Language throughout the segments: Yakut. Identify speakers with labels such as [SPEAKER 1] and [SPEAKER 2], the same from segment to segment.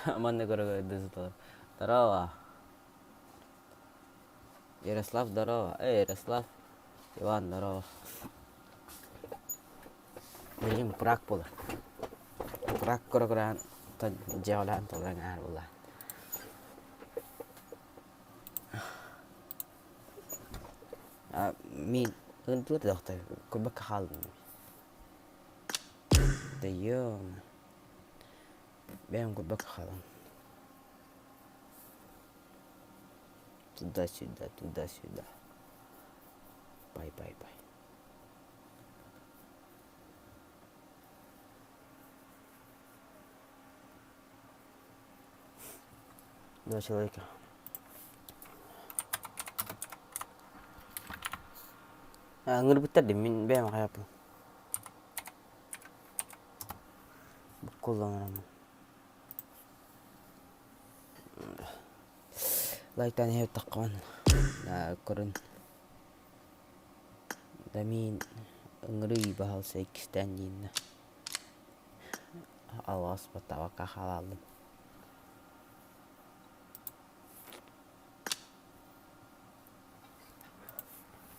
[SPEAKER 1] Манна көрө сыталар. Здорово. Ярослав, здорово. Эй, Ярослав. Иван, здорово. Билигин кураак буолар. Кураак көрө-көрөөн дьиэҕэлээн толорон аар буолла. Мин ыҥырдылар да доктор көрбөккө хааллым. Да ё бэйэм көрбөккө хаалан. Туда-сюда, туда-сюда. Бай-бай-бай. Два человека. Ыҥырбыттар дии, мин бэйэм хайаппын. Буккуллан Лайтан иһиттаххын көрүн Да мин ыҥырыы баһаалыста иккистээн дииннэ алҕас баттаабакка хааллым.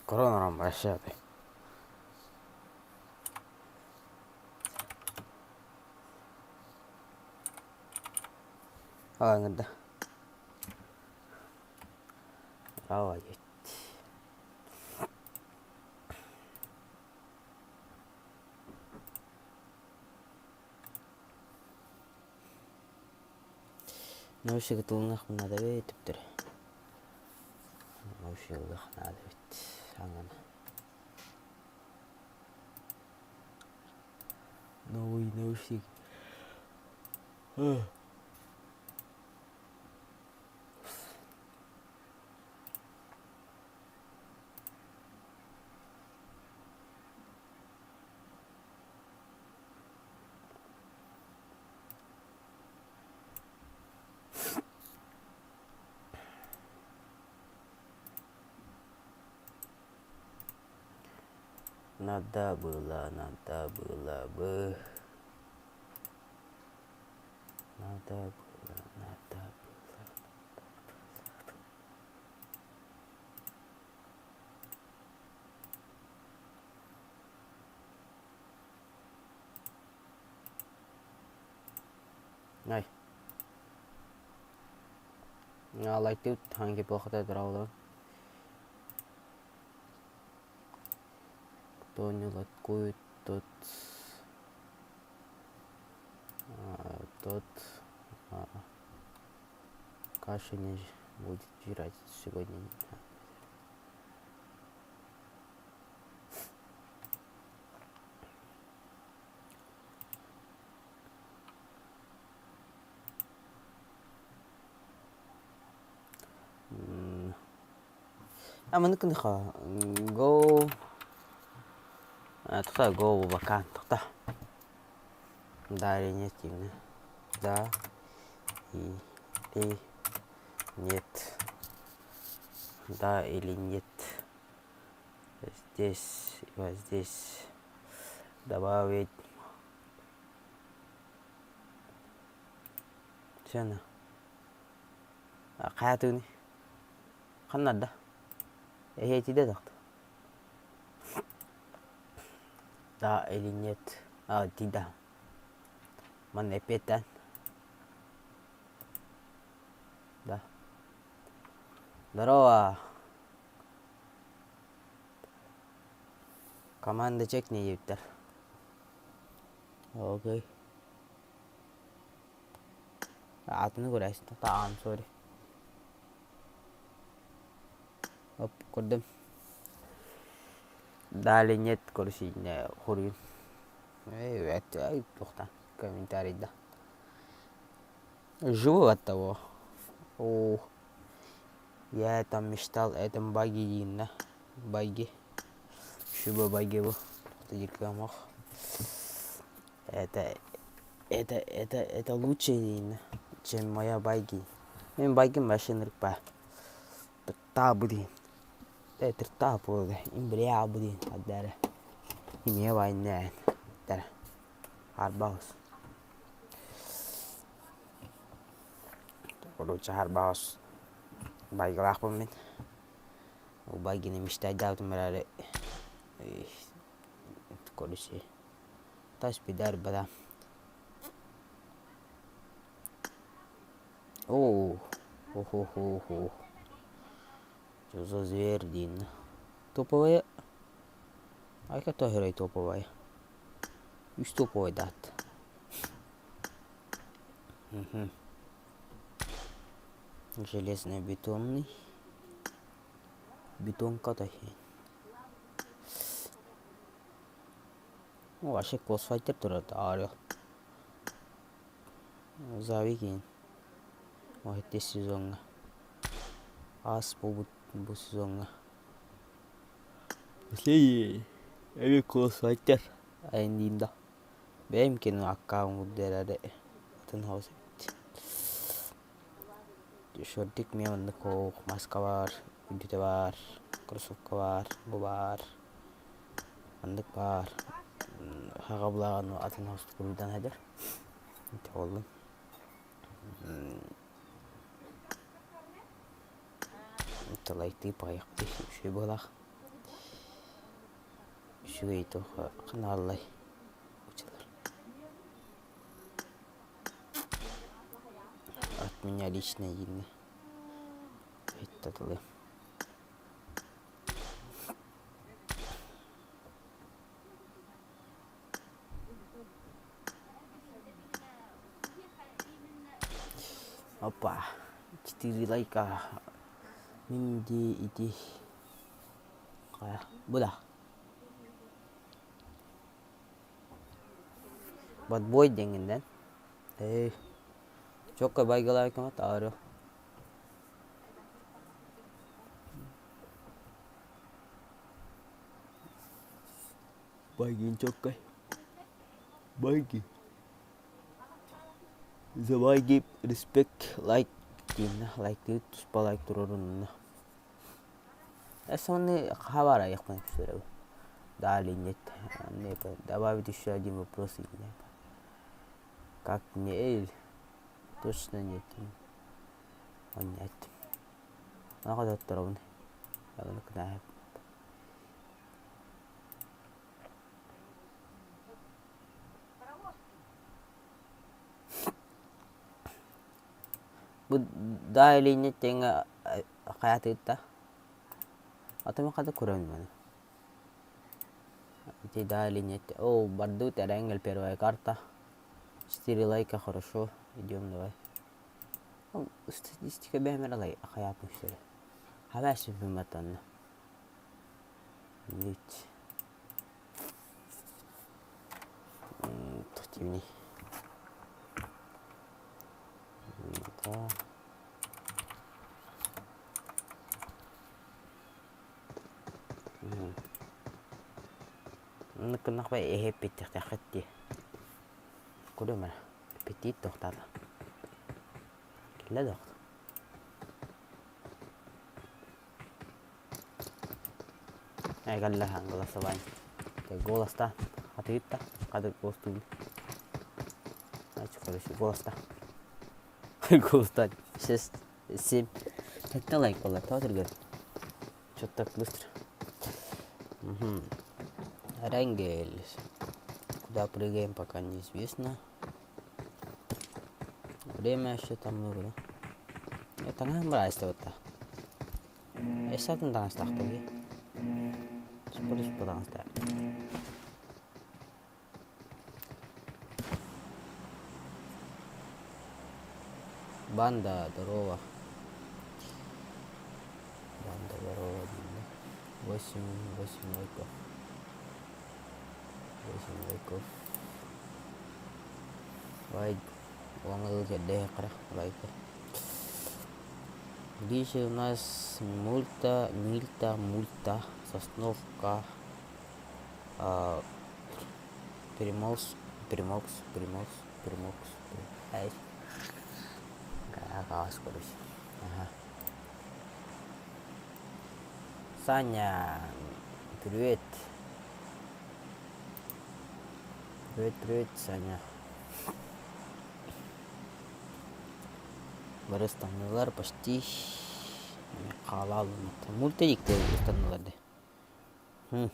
[SPEAKER 1] Көрөн олорон вообще ыҥырда. Браво диэт. Наушник ылыныахпын наада эбит түптэр. Наушник ылыах наада эбит аҥана. Новый наушник. Надо было, надо было бы. Надо было, надо было, надо было. Ай. Лайктыы танки плохо дровло. Кто не лайкует, тот тот каши не будет жрать сегодня. А маннык Go Тоқта Go бакаан тоқта. Да или нет именно. Да или нет. Да или нет. Здесь вот здесь добавить Сена. Хайа Ханна да? Эһиэтидэ тахта. Да или нет? А, ти да. Манна эппиэттээн. Да. Здорово. Команда чекни диэбиттэр. Окей. Аатыны көрөөччү. Таан, sorry. Оп, көрдүм. Далее нет, короче, хоруйун. Эй, туохтан комментарийда. Живу от того. О, я там мечтал этом баги диинна. Баги. Шуба баги бу. Это, это, это, это лучше диинна, чем моя баги. Мен багим вообще нырыкпа. Таа диин. Тыртаа буолла. Имбирээ диин аддара. Имиэ вайнээн. Арбаус. Короче, харбаҕас байгалаахпын мин. Ол байгины мечтайдаабытым эрээри короче, тас пидар бада. Оо, хо-хо-хо-хо. Что за зверь диин? Топовая. Айка тоһөрөй топовая. Үс топовой даат. Угу. Железно-бетонный. Бетонка тахи. Вообще косфайтер турар аарыа. Завикин. Ити сезоҥҥа. Аас буолбут бу сезоҥҥа. Эми косфайтер айанныым да. Бэйэм кини аккаунт эрээри атын хаос эбит. Шортик эмиэ маннык оох маска баар, үрдүтэ баар, кроссовка баар, бу баар, маннык баар. Хаҕа былааҕын атын хаостук уруйдан сылдьар. Ити буоллун. Лайктыы паайахпыт үчүгэй быһыылаах. Үчүгэй туох ханааллай учалар. От меня лично дииннэ. Иттатылы. Опа, четыре лайка. Мин ди ити Бу да. Бодбой диэҥҥиннэн. Эй, чокко байгалаайкама таарыах. Байгин чоккай. Байги. За байги респект лайк дииннэ лайктыы туспа лайк туруорунна. Основные хабар айахпын түсүрэбин. Далее нет. Добавить еще один вопрос или нет. Как мне точно нет. Нет. Наҕа Бу да или нет тэҥэ хайатыытта Атымы хата көрөн маны. Ити да или нет. О, бардыбыт эрэнгел первая карта. Четыре лайка, хорошо. Идем давай. Статистика бэйэмэр лай хайаапын сүрэ. Хабаасыппын баттанна. Ведь Тимни. Да. Ныкыннахпа эһэппиттихтэххит дии. Көрүөм эрэ. Эппиттиит тохтаата. Кэллэ да Кэллэ голосование. Голоста. Хатыытта. Хаты голостуубун. Короче, голоста. Голоста. Шесть, семь. Сэттэ лайк буолла. Тоҕо түргэн? Что-то так быстро. Угу. Ренгель. Куда прыгаем, пока неизвестно. Время еще там много, да? Это нам нравится вот так. Эсатын таҥастаахпын дии. Спорт таҥастаах. Банда, здорово. Банда, здорово дииллэр. Восемь, восемь лайков. Восемь лайков. Лайк. Уоҥа кэрдээххэ лайка. Ближе у нас Мульта, Мильта, Мульта, Сосновка, Приморск, Приморск, Приморск, Приморск, Ага. Саня, привет. Привет, привет, Саня. Бары ыстаннылар почти хаалааллар. Мультик ыстаннылар дии.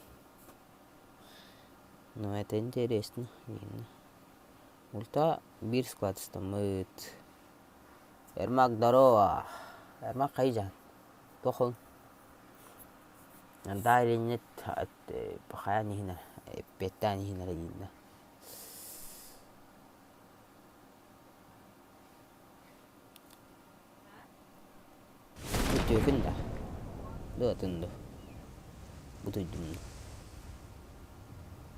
[SPEAKER 1] Ну это интересно. Мульта биир склад ыстаммыт. Ермак здорово. Ермак хайдьаан? Туох Да или нет, хайаан иһин эппиэттээн иһин эрэ дииллэр. Үтүөкүн да, дыатын дуу, бутуйдум дуу.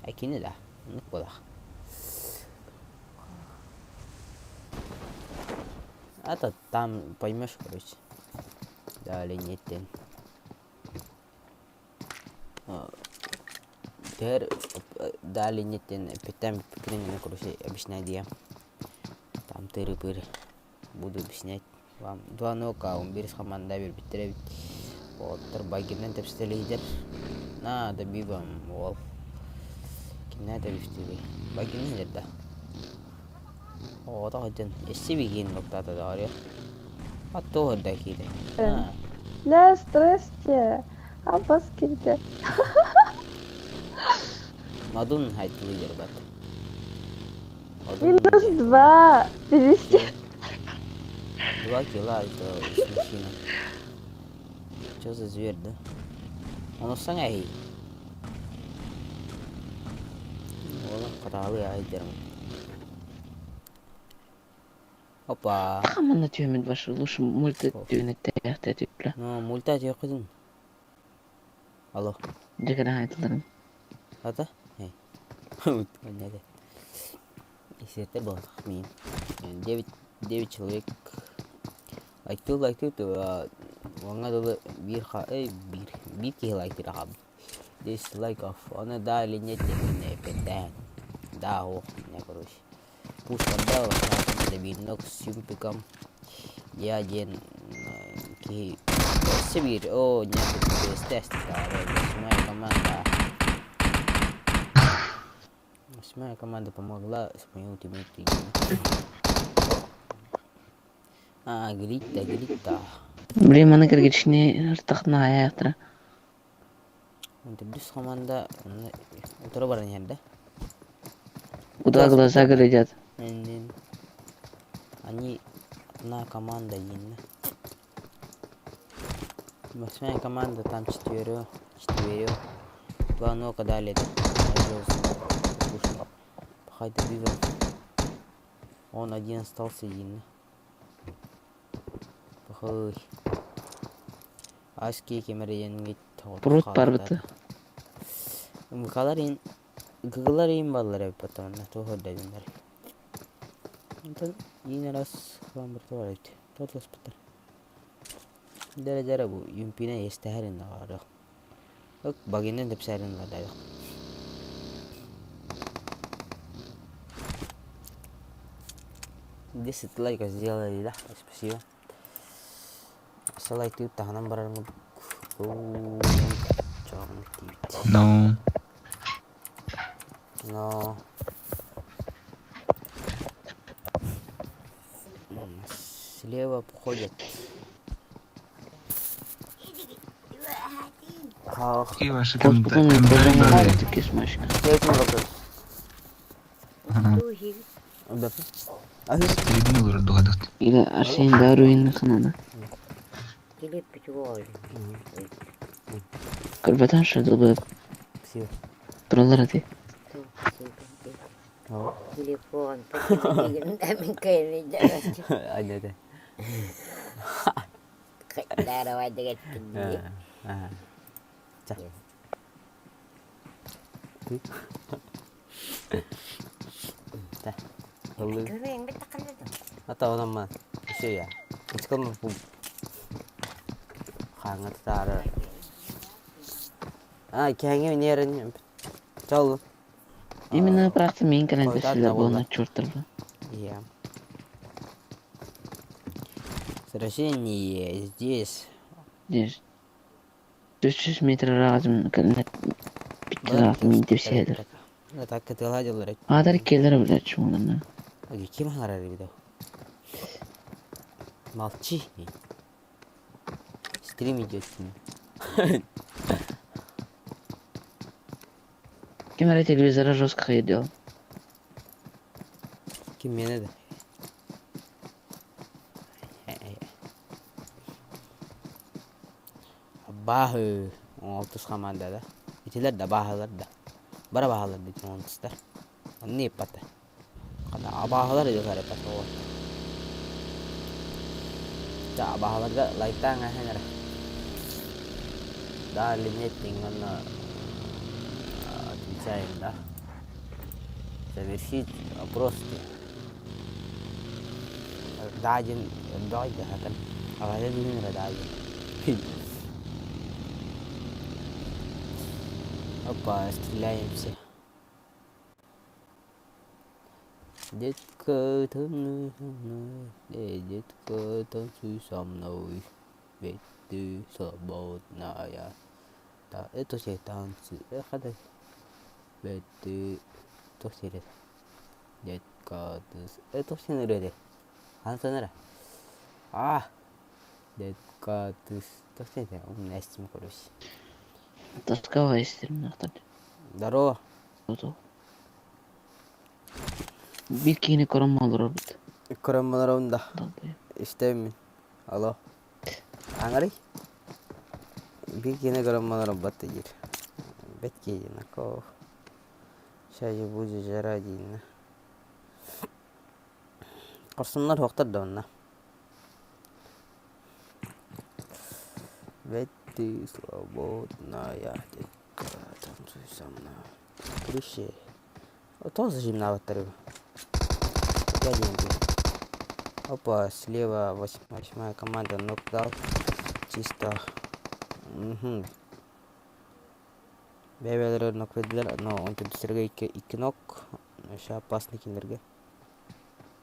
[SPEAKER 1] Экини да, оннук буолах. Это там поймешь, короче. Да или нет диэн. Теперь да или нет диэн эппиэттээн бүппүккүнэн короче объяснять диэм. Там тыры-пыры буду объяснять вам. Два нока он биир хамаанда биэрбиттэр эбит. Уолаттар байгынан тэпсэтэлиһидэр. На добивам уол. Кимнээ тэбистири? Байгынан иһэр да. Оҕото сылдьан өссө биһиэн бактаата даҕарыа. Аттуо да киирэ.
[SPEAKER 2] Ля, здрасте. Аббас кирде.
[SPEAKER 1] Мадун айтылы бат.
[SPEAKER 2] Минус два. Перевести.
[SPEAKER 1] 2 кило это с мужчина. Что за зверь, да? Он саҥа Уола хатаалы айдерм. Опа.
[SPEAKER 3] Хамана түөмүт башы лучше мульта түүнэттээх түплэ.
[SPEAKER 1] Ну, мульта тиэххитин. Алло.
[SPEAKER 3] Дьэкэрэ айтыларын.
[SPEAKER 1] Ата? Эй. Понятно. Исиэттэр буолбатах миин. 9 человек лайктыы лайктыы уоҥҥа дылы биир эй биир биир киһи лайктыыра хаалбыт. 10 лайков. Ону да или нет диэбиннэ эппиэттээн. Да, ох, не короче. Пушка добинок с юмпиком. Я диэн киһи өссө биир оо нет восьмая команда. Восьмая команда помогла своему тиммейту. А, Гритта, Гритта.
[SPEAKER 3] Блин, маны кэргичини ыртахна аяқтыра.
[SPEAKER 1] Төрдүс команда утары баран иһэр да?
[SPEAKER 3] Куда глаза глядят?
[SPEAKER 1] Они одна команда дииннэ. Восьмая команда там четверо, четверо. Два нока дали. Пахай добиваем. Он один остался дииннэ. Пахай. Аски кемерейенгит
[SPEAKER 3] Пруд барбыты.
[SPEAKER 1] Мыкалар ин гыгылар ин баллар эбит потом туох өрдөбүннэр. Онтон иин раз бар эбит. Тотлоспуттар. Дэрэ дэрэ бу юмпина эстэһэрин даҕары. Ык багинен тэпсээрин ладайық. 10 лайков сделали, да? Спасибо. Салайтыып таһынан барарым
[SPEAKER 4] No.
[SPEAKER 1] Но слева обходят.
[SPEAKER 4] И ваши
[SPEAKER 3] Потом
[SPEAKER 4] комментарии.
[SPEAKER 3] такие смачка.
[SPEAKER 4] Середину дугадат.
[SPEAKER 3] Или Арсен Даруин ханана. Көрбөтөн шырдылбы туралар ати.
[SPEAKER 5] Телефон.
[SPEAKER 1] Айнете. Ча. Ча. Ата онамма. Еще я. Учкалма бу. Хаҥа тутаары. А, кэҥи нерин. Чал.
[SPEAKER 3] Именно прахты мен кэлэн
[SPEAKER 1] Хойутаат
[SPEAKER 3] силер
[SPEAKER 1] да буолла.
[SPEAKER 3] буолна чертарба.
[SPEAKER 1] Я. Сражение здесь.
[SPEAKER 3] Здесь. 300 метр разым кэлэн биттер мин тепсиэдер.
[SPEAKER 1] Так кытыла дьыллар.
[SPEAKER 3] Адар келер блядь чуңна.
[SPEAKER 1] Ким хаҥарар эбит ол? Молчи. Стрим идет.
[SPEAKER 3] Ким эрэ телевизора жестко хайдел.
[SPEAKER 1] Ким миэнэ да? Абааһы алтыс хамаанда да. Итилэр да абааһылар да. Бары абааһылар дии алтыстар. Онно иппата. Абааһылар ыйылар эппата уолаттар. Дьэ абааһыларга лайктаан ааһан эрэ. Да или нет уонна отвечаем, да? Завершить опрос Да диэн элбэх өйдөһөтөн. Аҕайа диэн эрэ да диэн. Опа, стреляемся. Детка, танцуй со мной, эй, детка, танцуй со мной, ведь ты свободная. Да, это все танцы, эх, это, ведь ты, то все Детка, ты, это все нырыды. Хансанара. А, детка, ты, то все это, умная стим, короче.
[SPEAKER 3] Тоскова истерин
[SPEAKER 1] Здорово.
[SPEAKER 3] Биир киһини көрөн олоробут.
[SPEAKER 1] Көрөн олоробун да. Истэбин. Алло. Аңарый? Биир киһини көрөн олоробут диир. Бэт киһи Наков. Сейчас будет жара диин. Хорсуннар суохтар да онно. Ведь ты свободная, детка, танцуй со мной. Крыше. Тоже зажимнаваттар Я деньги. Опа, слева восьмая команда нокдаун. Чисто. Угу. Бэйбэлэр нок бердилэр, но он төрдүстэргэ икки, икки нок. Еще опасный кинилэргэ.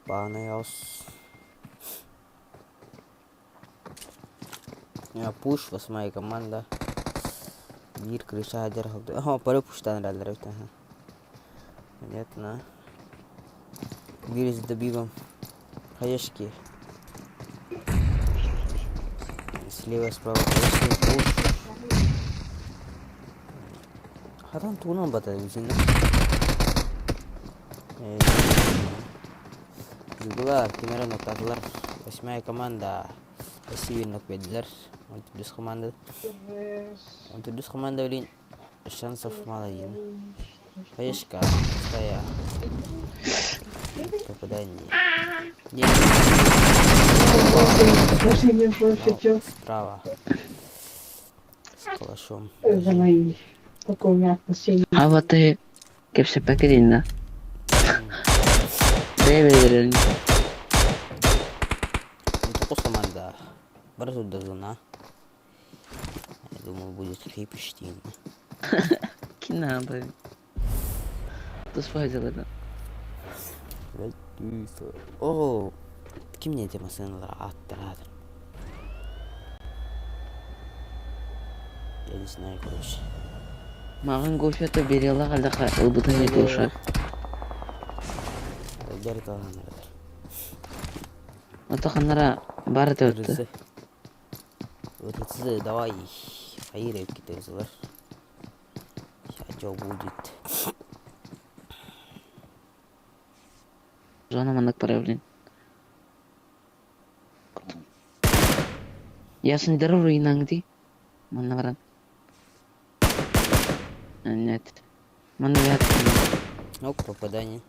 [SPEAKER 1] Баанай аус. Пуш, восьмая команда. Биир крыша дьэр Бары пуштаан эрэллэр эбит Понятно. Биир с добивом. Хаешки. Слева, справа хаешки. Пуш. Хатан тугунан батар эбитин Дьугулар, ким эрэ ноктаатылар. Восьмая команда. Россия нок биэрдилэр. Он төрдүс команда. Он төрдүс команда блин шансов мало диэн. Хаешка, пустая. Попадание. Нет. Справа. С калашом.
[SPEAKER 3] А ты кэпсэппэккэ дииннэ. Бэйбэлэрин
[SPEAKER 1] Токус команда. Бары турдазына. Я думаю, будет кипиш диин.
[SPEAKER 3] Кина Туспа дьылыгын.
[SPEAKER 1] Оо, ким не темасыналар ааттар Я не знаю, короче.
[SPEAKER 3] Маған кофета берела алдаха ылбытын ушак. Отоханнара бары төрттү.
[SPEAKER 1] Рыцы, давай. Хайыр кетерсилер. Сейчас будет.
[SPEAKER 3] Зона маннык блин. Ясын здоровый ди. Манна баран. Нет. Манна вят.
[SPEAKER 1] Ну, попадание.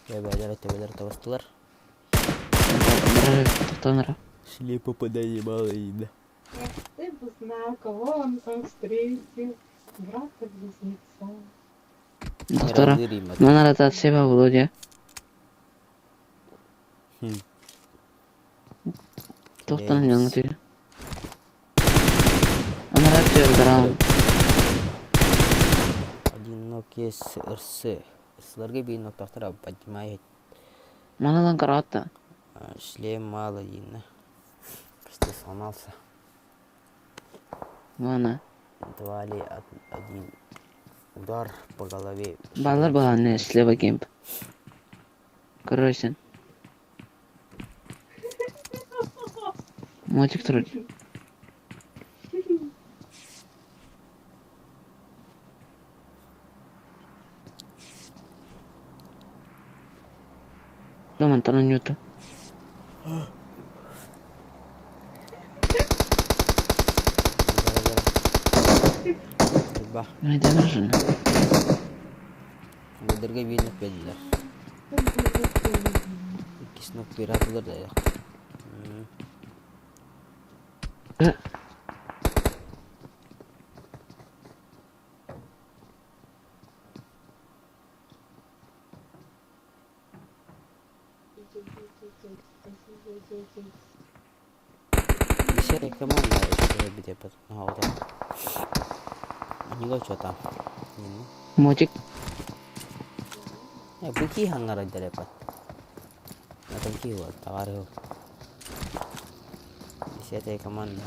[SPEAKER 1] Бэбэлэр төбөлөр табыстылар.
[SPEAKER 3] Тонора.
[SPEAKER 1] Шли попадание мало видно.
[SPEAKER 5] Эх, ты бы знал, кого он там встретил. Брата-близнеца.
[SPEAKER 3] Доктора. Манара Сева Володя. Тохтан яңы Анара Фердрал.
[SPEAKER 1] Один нок есть РС. Сларга би нок тахтара поднимает.
[SPEAKER 3] Маналан карата.
[SPEAKER 1] Шлем мало видно. Просто сломался.
[SPEAKER 3] Мана.
[SPEAKER 1] Два ли один удар по голове.
[SPEAKER 3] Балар баланы слева кемп. Короче. Мультик турар. Мантан оонньуута.
[SPEAKER 1] Ба.
[SPEAKER 3] Айда
[SPEAKER 1] Быдырга биир биэрдилэр. Иккис нок пиратылар да. Десятая команда бит У что там?
[SPEAKER 3] Мотик.
[SPEAKER 1] Быки хаңарайдар эпат. Атан ки вот, товары. Десятая команда.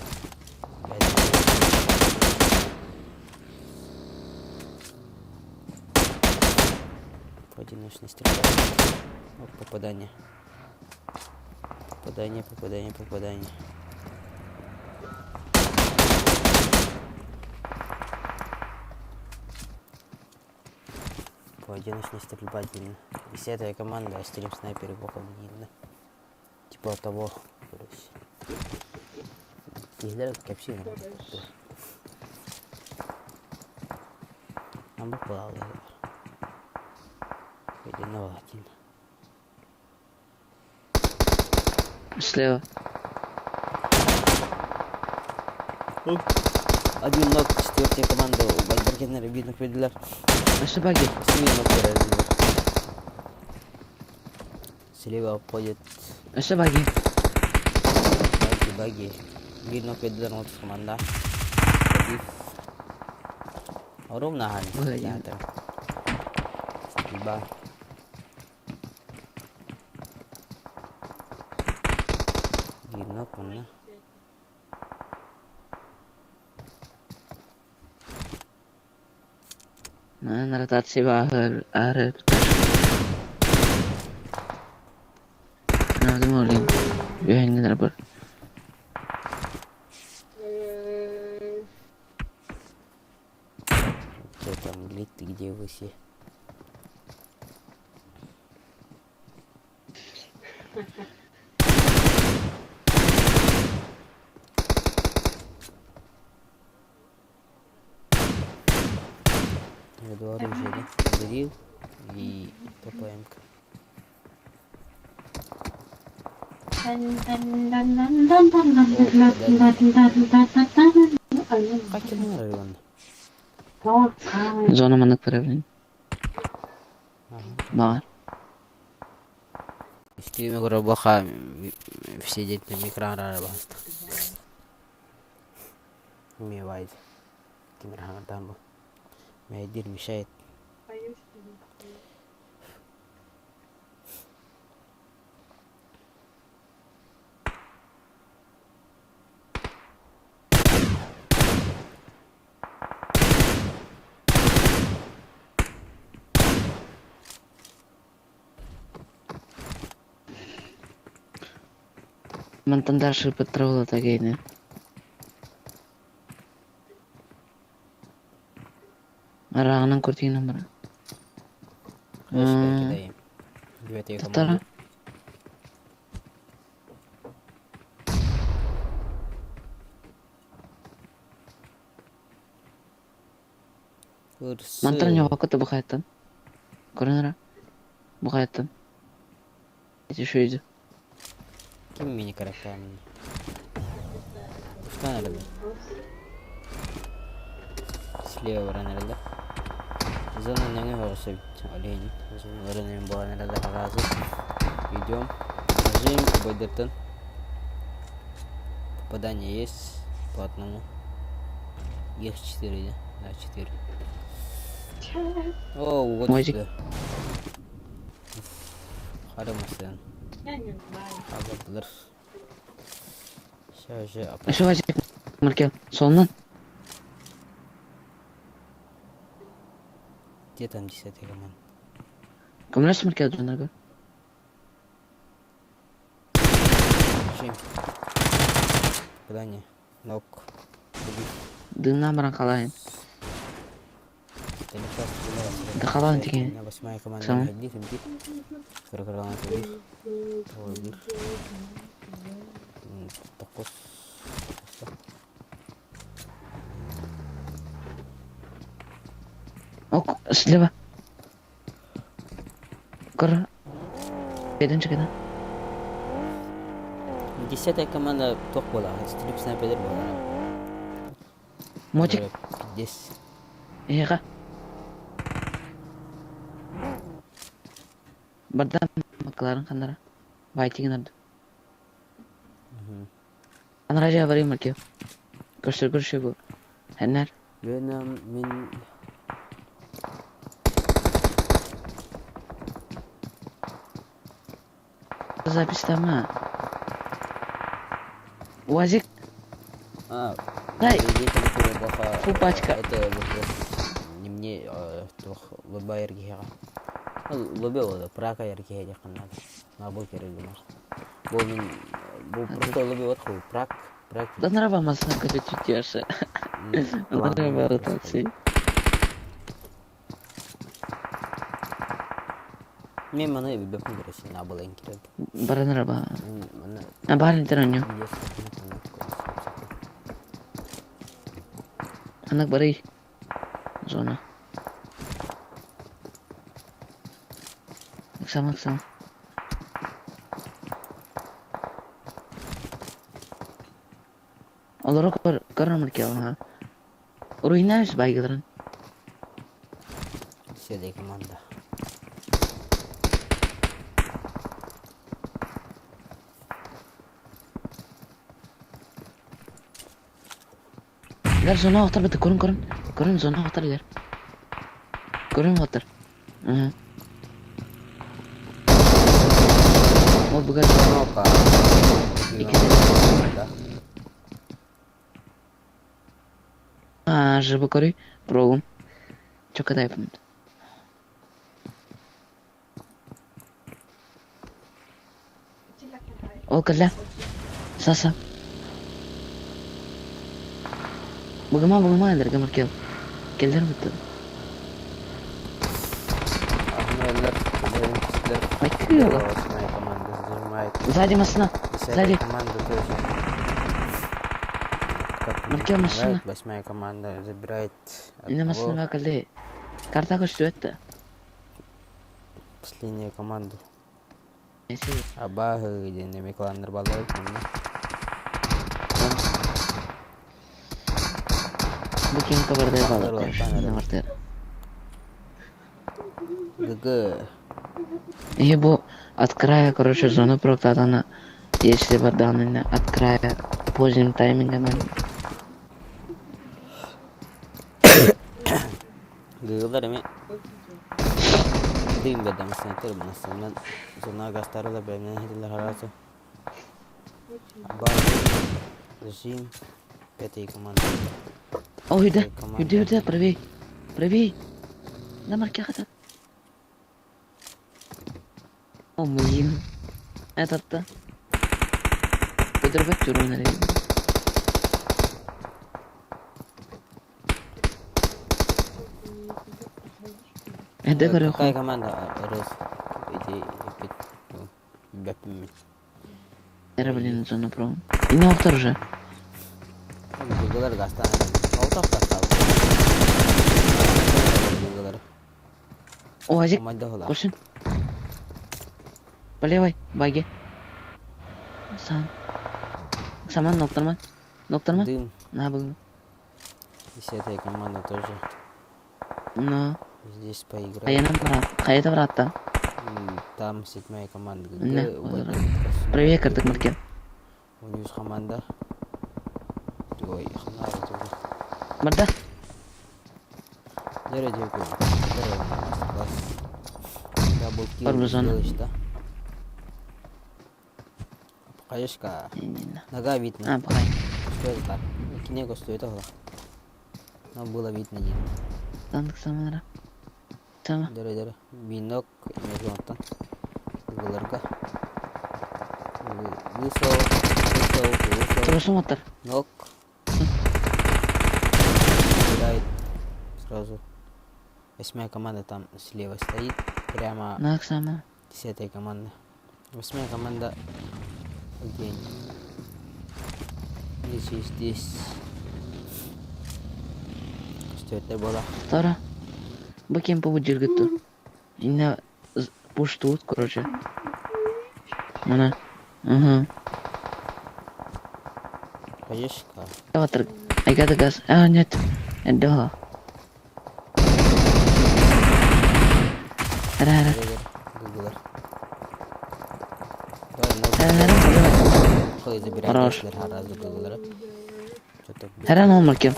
[SPEAKER 1] Поодиночный стрельба. Оп, попадание. Попадание, попадание, попадание. Поодиночная стрельба один. Десятая команда, стрим снайпер боком видно. Типа того, короче. Киһилэр кэпсиир. Амба буолаллар. Видно один.
[SPEAKER 3] Слева.
[SPEAKER 1] Один нок, четвертая команда. Бальбаркеннер видно победилер.
[SPEAKER 3] Өссө баги.
[SPEAKER 1] Слева победилер. Слева обходит
[SPEAKER 3] Өссө баги.
[SPEAKER 1] баги, баги. Видно победилер вот команда. Ровно
[SPEAKER 3] Ой,
[SPEAKER 1] Стрельба. Видно, команда.
[SPEAKER 3] На ротации ары. Надо Үһэҥҥэ бар.
[SPEAKER 1] Где там глит, где вы все? Я два оружия, да? Дрил и ППМ-ка. Как район?
[SPEAKER 3] Зона маннык барабын. Баар.
[SPEAKER 1] Стриме көрө сидеть на экран рабаста. Мивайд. Кимир бу. Мейдир мешает.
[SPEAKER 3] Мантан дальше патрола тагейне. Арағынан көрдеген бар.
[SPEAKER 1] Татара.
[SPEAKER 3] Мантан ньоҕокко бухайттан. Көрөнөрө. Бухайттан. Эти шөйдү.
[SPEAKER 1] Ким мини каракамин? Что надо? Слева баран Зона не горса олень. Зона баран баран разы. Идем. Нажим Байдертон. Попадание есть по одному. Их 4, да? Да, 4. О, вот сюда. Харамасын.
[SPEAKER 5] Я не знаю.
[SPEAKER 1] Азаптылар. Сейчас же
[SPEAKER 3] Өссө вазик маркел. Солунан.
[SPEAKER 1] Где там 10 команда?
[SPEAKER 3] Көмөлөс маркел дьоннорго.
[SPEAKER 1] Чем? Попадание. Нок.
[SPEAKER 3] Дымнаан баран халаайын. Да халаан тиген.
[SPEAKER 1] Восьмая команда
[SPEAKER 3] Сама.
[SPEAKER 1] Токус.
[SPEAKER 3] Ок, слева. Көр. Кэдэн чекэдэн.
[SPEAKER 1] Десятая команда тох буолар, стрип снайпер буолар.
[SPEAKER 3] Мотик.
[SPEAKER 1] Здесь.
[SPEAKER 3] Эһиэхэ. Барда Макларын ханнара. Байтигин арды. Анара жа барыйм маркио. Көрсөр көрсө бу. Хэннэр.
[SPEAKER 1] Лена мин
[SPEAKER 3] Запись-тама. УАЗик.
[SPEAKER 1] А,
[SPEAKER 3] Дай.
[SPEAKER 1] Фу,
[SPEAKER 3] Фу, пачка.
[SPEAKER 1] Это вопрос не мне, а туох лобай эргиһэҕэ. Лобе ода, прака эргиһэ диэххин наада. Набор керек гынар. Бу мин бу просто лобе вот хуй, прак, прак.
[SPEAKER 3] Да нрава масна көтүтүөсэ. Нрава ротации.
[SPEAKER 1] Мен маны билбеппин көрөсүн, абылайын кирет.
[SPEAKER 3] Бара нрава.
[SPEAKER 1] Маны
[SPEAKER 3] А бар интернет. Анак барый. Зона. Ыксама, ыксама. Олоро көр көрөмөр ха. Уруйнайс байгыларын.
[SPEAKER 1] Седей команда.
[SPEAKER 3] Лер зона отар бит көрүн көрүн. Көрүн зона отар лер. Көрүн отар. Ага. Ол бүгін
[SPEAKER 1] Опа.
[SPEAKER 3] Икisi. А, жыбы көрүй. Прогум. Чокадай пункт. Ол кэллэ. Саса. Бугума бугума элерге маркел. Келдер бутты. Айкыла.
[SPEAKER 1] Восьмая команда зажимает.
[SPEAKER 3] Сзади машина.
[SPEAKER 1] Десятая
[SPEAKER 3] Сзади.
[SPEAKER 1] команда тоже. Как
[SPEAKER 3] Маркел,
[SPEAKER 1] мне
[SPEAKER 3] машина.
[SPEAKER 1] помогает, Восьмая команда забирает
[SPEAKER 3] Инна
[SPEAKER 1] одного.
[SPEAKER 3] машина кэллэ. Карта көстүөттэ.
[SPEAKER 1] Последнюю команду.
[SPEAKER 3] Эси.
[SPEAKER 1] Абаһы диэн эмиэ кланнар баллар манна.
[SPEAKER 3] Бу ким кабардай
[SPEAKER 1] Бахтар
[SPEAKER 3] балык.
[SPEAKER 1] лаппан
[SPEAKER 3] Мартер.
[SPEAKER 1] ГГ.
[SPEAKER 3] И бу от края, короче, зону проктатана, если барданына от края поздним таймингом.
[SPEAKER 1] ГГлар эмиэ дыым бэрдэмэсэнэтэр массыынан зона гастарыла бэлэмнэн иһитиллэр хараасы. Абаһы режим пятой команды.
[SPEAKER 3] О, үйде,
[SPEAKER 1] Пятая команда.
[SPEAKER 3] үйде, үйде, правей, правей. На марке хата. О, блин. Этот-то. Подрывать тюрьму, наверное. Это
[SPEAKER 1] Какая
[SPEAKER 3] говорю,
[SPEAKER 1] команда Рос? Эти бэппиммит.
[SPEAKER 3] Эра, блин, зона про. И на автор же.
[SPEAKER 1] ГГлар гастан. Аутов гастан. ГГлар.
[SPEAKER 3] О, Азик,
[SPEAKER 1] Команда
[SPEAKER 3] Курсин. По левой, баги. Сам. Саман, ноктарман. Ноктарман.
[SPEAKER 1] Дым.
[SPEAKER 3] На, был.
[SPEAKER 1] Десятая команда тоже
[SPEAKER 3] Но.
[SPEAKER 1] здесь поиграет.
[SPEAKER 3] Каяна брат. Каята брат
[SPEAKER 1] Там седьмая команда ГГ.
[SPEAKER 3] Не,
[SPEAKER 1] Убайдар
[SPEAKER 3] Правее карток маркет.
[SPEAKER 1] У них команда. Ой, ханара тоже.
[SPEAKER 3] Барда.
[SPEAKER 1] Дere девку. Дere мастер-класс. Дабл килл
[SPEAKER 3] Барбазон.
[SPEAKER 1] сделаешь, да? Покажешь-ка. Нога видно.
[SPEAKER 3] А, пахай.
[SPEAKER 1] Что это так? Кинего что это было? Но было видно не.
[SPEAKER 3] Тандык самара. Сама.
[SPEAKER 1] Дere дere. Бинок между Гыларга. Высел, высел, высел.
[SPEAKER 3] Тросум аттар.
[SPEAKER 1] Нок. Кидает сразу. Восьмая команда там слева стоит. Прямо
[SPEAKER 3] Нак сама.
[SPEAKER 1] 10-я команда. Восьмая команда где они? Здесь, здесь. Что это было?
[SPEAKER 3] Втора. Бу кем по жиргытты. Инна пуштуут, короче. Мана. Ага.
[SPEAKER 1] Хаешка.
[SPEAKER 3] Таватыр. I got the gas. А, нет. Да. Ара, ара.
[SPEAKER 1] Гуглер.
[SPEAKER 3] Ара, ара.
[SPEAKER 1] Давай, забирай
[SPEAKER 3] Хорош.
[SPEAKER 1] сразу Гуглера. Что-то
[SPEAKER 3] Ара, номер кем?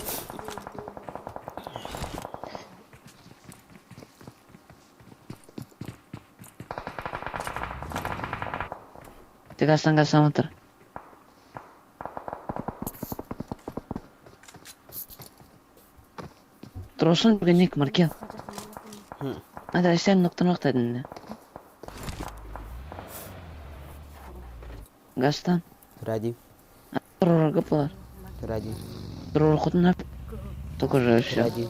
[SPEAKER 3] Ты гастан гастан отыр. Тросун бүгүнник Маркел. Ата сен нокта нокта дедин. Гастан.
[SPEAKER 1] Ради.
[SPEAKER 3] Трорга болар.
[SPEAKER 1] Ради.
[SPEAKER 3] Трор хотун Только же все.
[SPEAKER 1] Ради.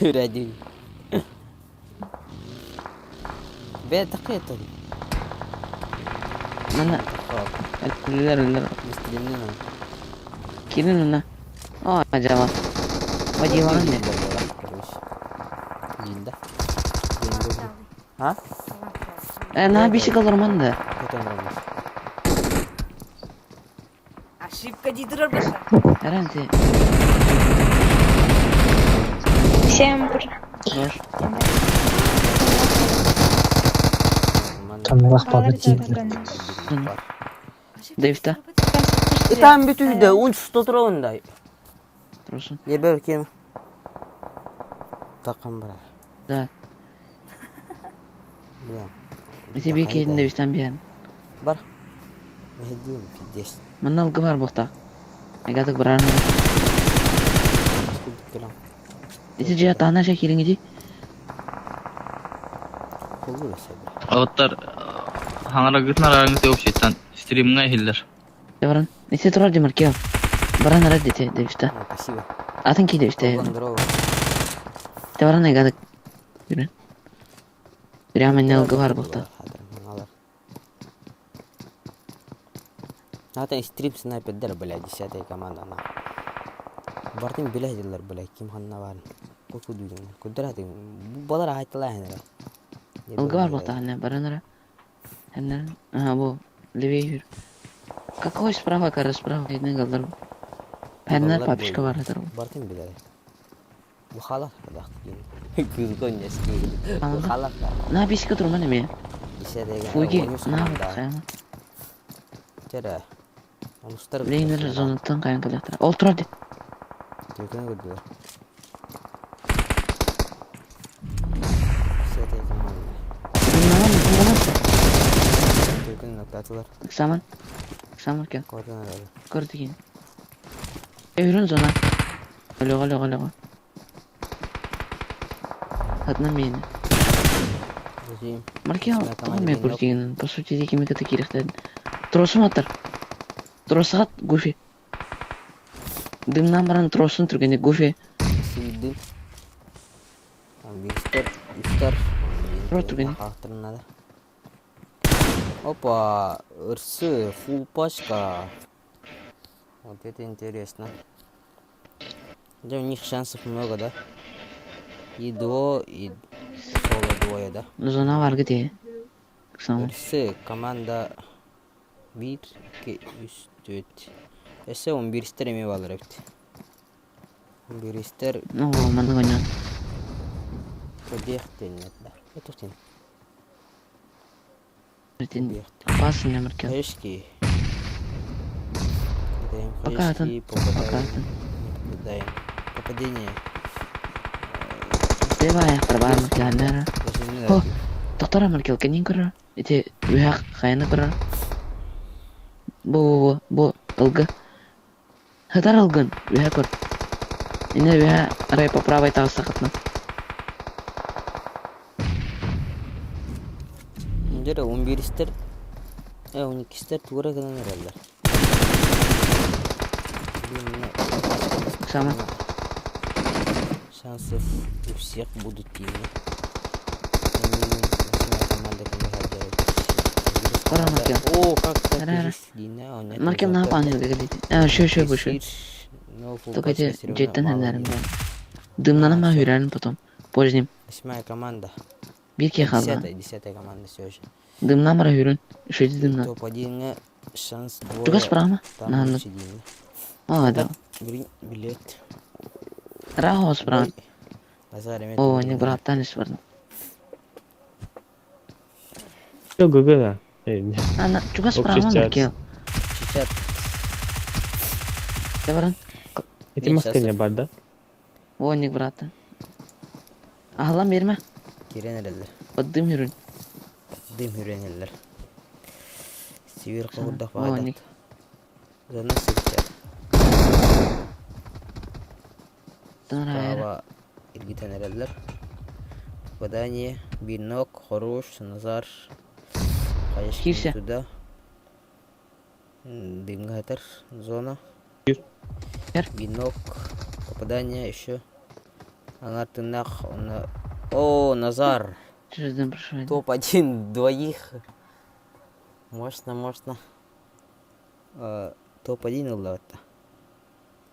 [SPEAKER 1] Ради. Бе такой-то.
[SPEAKER 3] Мана. Үлелер үлелер.
[SPEAKER 1] Быстрее.
[SPEAKER 3] Кирин уна. О, ажала. Вадилан не.
[SPEAKER 1] Линда. А?
[SPEAKER 3] На бисик аларман да.
[SPEAKER 6] Ошибка дидерер баша.
[SPEAKER 3] Гарантия.
[SPEAKER 2] Всем
[SPEAKER 3] Хорош.
[SPEAKER 7] Камерах победил.
[SPEAKER 3] Дэвида.
[SPEAKER 1] Там бүтүдө, унч тотуруундай.
[SPEAKER 3] Тросун.
[SPEAKER 1] Ебер кем? Такам бара.
[SPEAKER 3] Да.
[SPEAKER 1] Бля.
[SPEAKER 3] Тебе кейин Дэвидтан биэн.
[SPEAKER 1] Бар. Мехдин пиздец.
[SPEAKER 3] Манна алгы бар бухта. Эгатык баран. Ити жа тана ша кириңи ди.
[SPEAKER 8] Алаттар хаңара гытнар общийттан стримҥа иһиллэр.
[SPEAKER 3] Баран. Ити турар ди Маркел. Баран ара дите Дэвида.
[SPEAKER 1] Спасибо.
[SPEAKER 3] Атын ки Дэвида. Баран эгатык. Жүрүн. Прямо не алгы бар бухта.
[SPEAKER 1] Ата стрим снайпердер, бля, 10-я команда, на. Бартын биләдиләр, бля, ким ханна бар. Куку дүйдүң. Кудра дим. Балар айтыла хәнәр.
[SPEAKER 3] Алгы бар бухта ханна баран ара. Ханна. Ага, бу. Левее жүр. Какой справа, кара справа, едне галдар. Ханна папишка бар хатар.
[SPEAKER 1] Бартын биләди. Бу халак да. Күзгөн нески. Бу халак.
[SPEAKER 3] На бишка турман эме.
[SPEAKER 1] 10-я.
[SPEAKER 3] Фуги, на хайма.
[SPEAKER 1] Тере. Онустар.
[SPEAKER 3] Лейнер зонаттан каян калятыр. Ол турар ди.
[SPEAKER 1] Төкөн көрдүлөр. 10-я команда. Төкөн ноктатылар.
[SPEAKER 3] Саман. Саман кен.
[SPEAKER 1] Кордон аралы.
[SPEAKER 3] Көрдү кен. Эврон зона. Алло, алло, алло. Одна мина. Маркел, мен көрдүген. По сути, дикими ката кирехтен. Тросум атар. Тросат гуфи. Дымнан баран тросун түргенде гуфи.
[SPEAKER 1] Сүйдү. Бистер, үстер.
[SPEAKER 3] Трос түргенде.
[SPEAKER 1] Надо. Опа, РС, фул пачка. Вот это интересно. Да, у них шансов много, да? И дуо, и соло двое, да?
[SPEAKER 3] Зона бар где?
[SPEAKER 1] РС, команда 1, 2, 3, 4. Эсе 11 истер эми балар эбит. 11 истер.
[SPEAKER 3] Ну, маны гонян.
[SPEAKER 1] Көдиэхтен да. Этухтен.
[SPEAKER 3] Опасный номер кел.
[SPEAKER 1] Хаешки.
[SPEAKER 3] Пока атын. Пока атын.
[SPEAKER 1] Попадаем. Попадение.
[SPEAKER 3] Давай, пробаем Маркел. О, доктора Маркел, кенин көрөр. Эти үһәк хайны көрөр. Бу бу бу бу ылгы. Хатар ылгын, үһә көр. Ине үһә арай по правой тагысы хатна.
[SPEAKER 1] Жере 11 истер. 12 истер тура гынан эрелер.
[SPEAKER 3] Сама.
[SPEAKER 1] Шансов у всех будут тимы.
[SPEAKER 3] Кора Маркел.
[SPEAKER 1] О, как так
[SPEAKER 3] Ра-ра.
[SPEAKER 1] длина, он
[SPEAKER 3] Маркел наһаа пааньыга кэлбит. А, шө шө бу шө. Только эти дьиэттэн эллэрим баар. Дымнанан маа үрэрин потом. Поздним.
[SPEAKER 1] Восьмая команда.
[SPEAKER 3] Биир киһи хаалла.
[SPEAKER 1] Десятая, десятая команда все же.
[SPEAKER 3] Дымнаан бара үрүн. Үшөйдү дымнаан.
[SPEAKER 1] Топ-1 шанс двое.
[SPEAKER 3] Чугас быраҕыма.
[SPEAKER 1] Там
[SPEAKER 3] Наһаннык.
[SPEAKER 1] лучше Дина.
[SPEAKER 3] Оо да.
[SPEAKER 1] Блин, билет.
[SPEAKER 3] Ыраах оҕус быраҕын.
[SPEAKER 1] Ой. Назар, эме
[SPEAKER 3] Оо, не бырааттаан ис бардым.
[SPEAKER 6] Все ГГ да. Эй, не.
[SPEAKER 3] Ана, чугас
[SPEAKER 6] Общий
[SPEAKER 3] быраҕыма
[SPEAKER 6] чат.
[SPEAKER 3] Маркел.
[SPEAKER 1] Чечат.
[SPEAKER 3] Дэ баран.
[SPEAKER 6] Эти
[SPEAKER 1] Мен
[SPEAKER 6] маска не
[SPEAKER 1] сейчас
[SPEAKER 6] бар да?
[SPEAKER 3] Оо, не бырааттан. Аһыллан биэрмэ.
[SPEAKER 1] кирен эрэллэр.
[SPEAKER 3] Дым үрүн.
[SPEAKER 1] Дым үрэнэллэр. Сибир курдах
[SPEAKER 3] Оо,
[SPEAKER 1] баҕайдат.
[SPEAKER 3] не.
[SPEAKER 1] Зона сылдьар.
[SPEAKER 3] Тара
[SPEAKER 1] Справа иргитэн эрэллэр. Попадание. Бинок, Хорош, Назар. Конечно,
[SPEAKER 3] Кирся.
[SPEAKER 1] туда. Дымга хатар. Зона.
[SPEAKER 3] Кир.
[SPEAKER 1] Бинок. Попадание еще. Аңар тыннах. Онно... О, Назар.
[SPEAKER 3] Через дым прошел.
[SPEAKER 1] Топ-1 двоих. Можно, можно. Э, Топ-1 ыллаатта.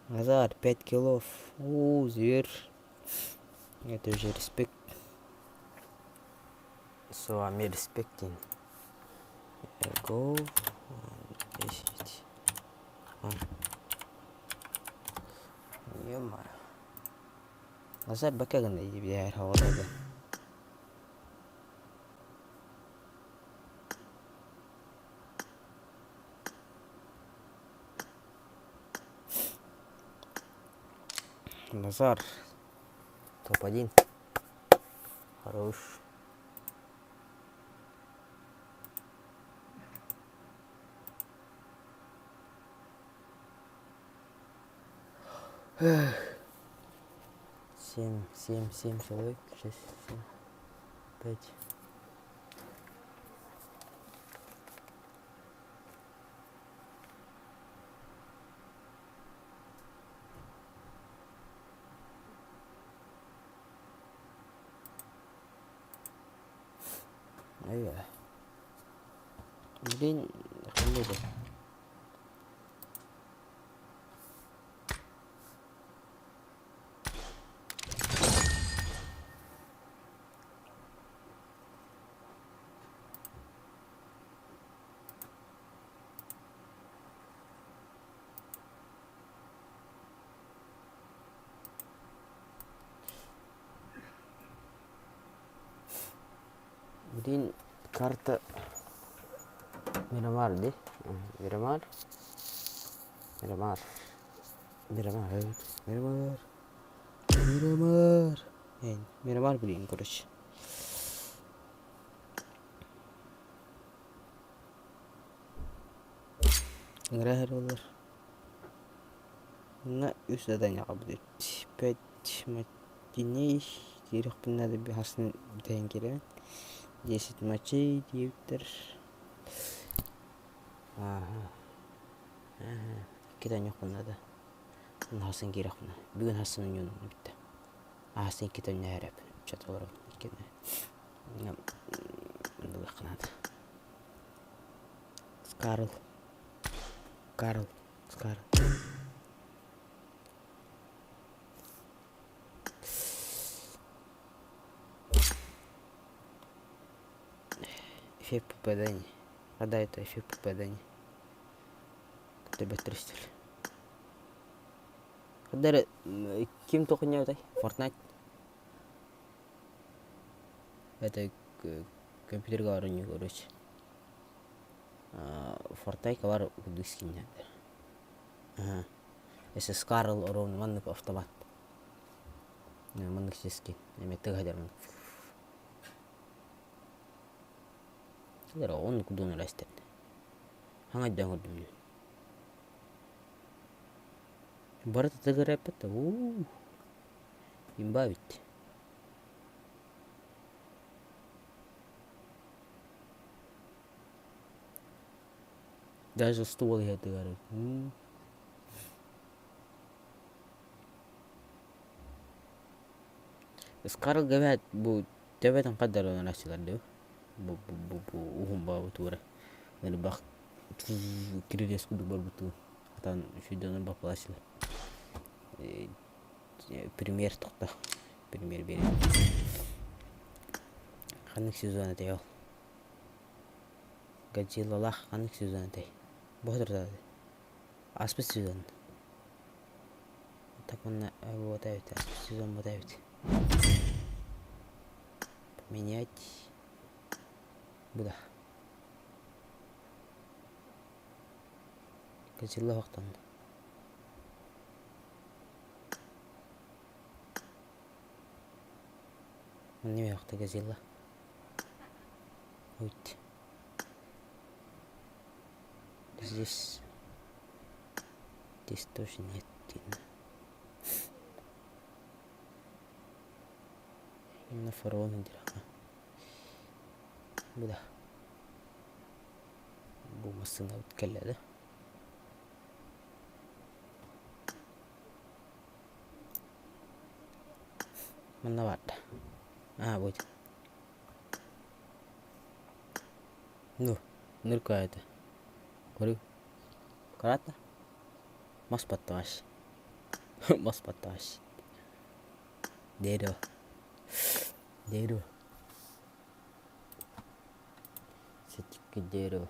[SPEAKER 1] Назар, 5 киллов. У, зверь. Это уже респект. С вами респектин. Go. 10. Ё-моё. Назар бака гына иди хавалады. Назар. Топ-1. Хорош. Эх. Семь, семь, семь человек, шесть, семь, пять. Айва. Блин, ханныгы. Блин, карта Мирамар, дии? Мирамар. Мирамар. Мирамар. Мирамар. Мирамар. Эй, Мирамар, блин, короче. Ыҥыра буолар. Манна үс задание будет. Пять матчей киириэхпин наада хасын бүтэйэн киирэбин. 10 матчей диэбиттэр. Ааһа. Ааһа. Иккитэ оонньуохпун наада. Онно хасын киириэхпин наада. Бүгүн хасын оонньуунум бүттэ. Аасын иккитэ оонньоһо Чат олоробун иккитэ. Ылыахха наада. Скарл. Карл. Скарл. Эффект попадания. А да, это эффект попадания. Көтөрбөттөр Хаддар ким тоқынньабытай? Fortnite. Это компьютерга оонньуу короче. Fortnite бар курдук скиннээхтэр. Аха. Өссө Скарл ровно маннык автомат. Маннык скин. Эме тыга сылдьар маннык. Оннук курдук эстэр. Хаҥа өйдөөн көрдүм дии. Барыта тыгыр эппэт уу имба эбит. Даже ствол иһэ тыгар эбит. Ыскарылга эбээт бу төбөтүн хаддарынан аччылар дуу бу бу бу уһун баабытуура ырбах кирилиэс курдук барбытыы атан үчүгэй ырбах буолааччылар Пример тохто пример биэрэн ханнык сезон этэй ол Годзиллалаах ханнык сезон этэй бу соторутааҕы ааспыт сезон так уонна буота эбит ааспыт сезон буота эбит поменять бу да Годзилла оһохтонно Манна үөхтэ Годзилла Уйт Здесь здесь тоже нет видно. Именно фараон Бу да. Бу массыына кэллэ да. Манна барда. А, будет. Ну, нырка это. Көрү. Аккуратно. Мас баттаҕас. Мас баттаҕас. Дерево. Дерево. Все-таки дерево.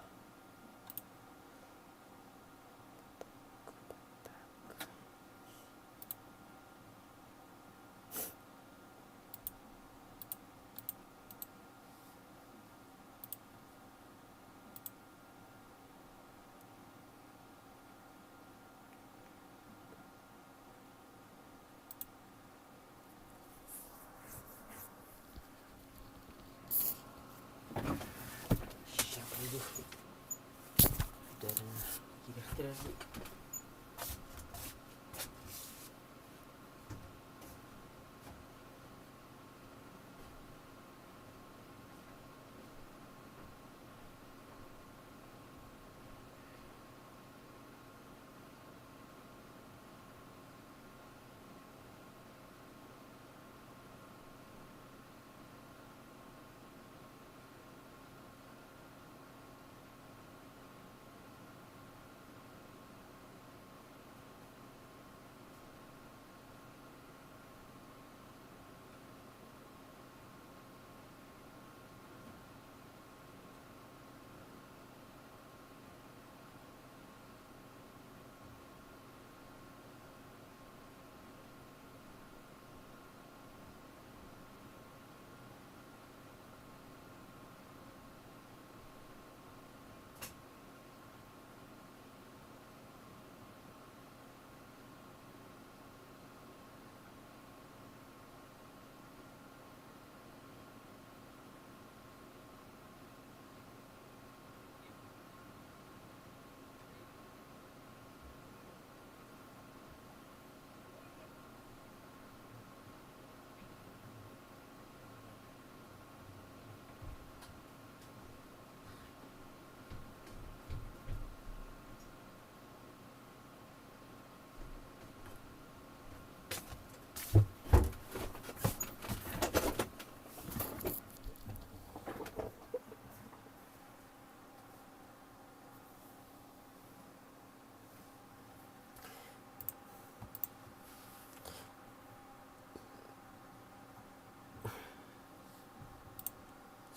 [SPEAKER 1] Сейчас пойду.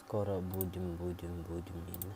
[SPEAKER 1] Скоро будем, будем, будем, видно.